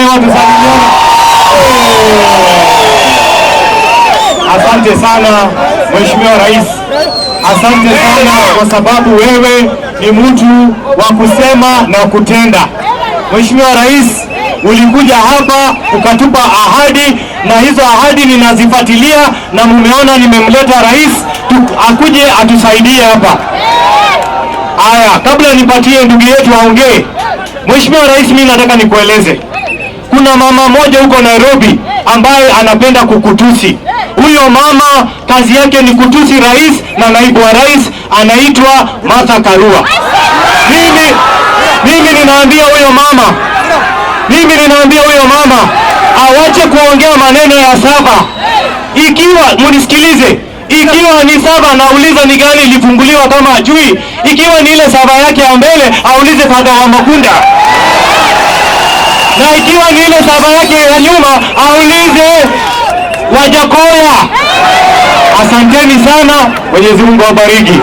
hewa tusalimiane. Asante sana Mheshimiwa Rais, asante sana kwa sababu wewe ni mtu wa kusema na kutenda. Mheshimiwa Rais, ulikuja hapa ukatupa ahadi na hizo ahadi ninazifuatilia, na mumeona nimemleta rais akuje atusaidie hapa. Haya, kabla nipatie ndugu yetu aongee, Mheshimiwa Rais, mimi nataka nikueleze kuna mama moja huko Nairobi ambaye anapenda kukutusi. Huyo mama kazi yake ni kutusi rais na naibu wa rais, anaitwa Martha Karua. Mimi ninaambia huyo mama, mimi ninaambia huyo mama awache kuongea maneno ya saba. Ikiwa munisikilize, ikiwa ni saba, nauliza ni gani ilifunguliwa kama ajui. Ikiwa ni ile saba yake ya mbele, aulize Father wa Makunda na ikiwa ni ile saba yake ya nyuma aulize Wajakoya. Asanteni sana, Mwenyezi Mungu awabariki.